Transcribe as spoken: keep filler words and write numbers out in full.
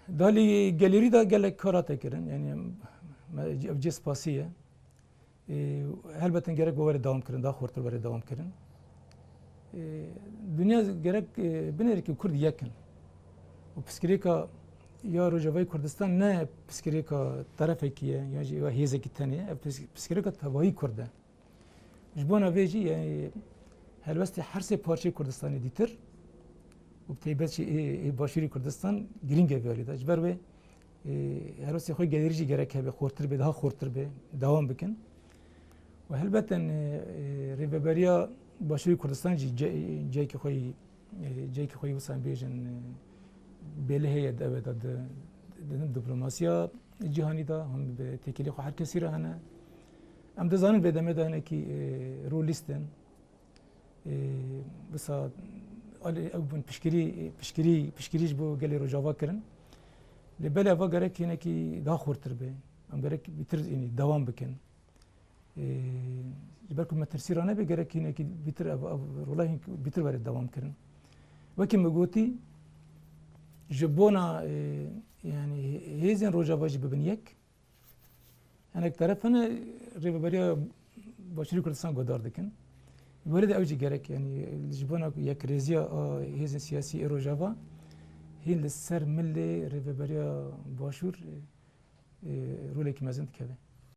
Dalî gelêrî de gelek kar hate kirin. Yanî me-, ev cê spasî ye. Ê, helbet gerek bi were dewam kirin, daha xurtir were dewam kirin. Ê, dinya gerek, ê, binêrikî Kurd yek in. Û piskirêka ya Rojavayê Kurdistan ne piskirêka terefekî ye, ya jî ya hêzekî tenê. Ev pis-, piskirêka tevayî Kurd e. Ji bona vê jî, yanî, helwestê her sê parçeyê Kurdistanê dîtir û bi taybet jî ê, ê Başûrê Kurdistan girîng e vê alî de. Ji ber wê, ê, helwestê xwe gelêrî jî gerek hebe, xurtir bê, daha xurtir bê, dewam bikin. Û helbeten, ê, ê, Rêveberiya Başûrê Kurdistan jî ce-, cihekî xwe yî, e, cihekî xwe yî wisa em bêjin, e, bêlihê ye di, ev de di, di, di diplomasiya cîhanî de, hûn bi têkilî xwe her kesî re hene. Em dizanin vê demê de hinekî, e, rû lîstin. E, wisa alî ew bûn piştgirî, piştgirî, piştgirî ji bo gelê Rojava kirin. Lê belê eva gerek hinekî daha xurtir be. Em gerek bîtir, yanî dewam bikin. Ê, ji ber ku metirsî ranebe, gerek hinekî bîtir ev, ev rola hin bîtir were dewam kirin. Wekî min gotî, ji bona, ê, yanî hêzên Rojava jî bibin yek. Hinek teref hene, Rêveberiya Başûrê Kurdistan guhdar dikin. Welê de ew jî gerek, yanî ji bona yekrêziya a hêzên siyasî ê Rojava hîn li ser milê Rêveberiya Başûr, ê, rolekî mezin dikeve.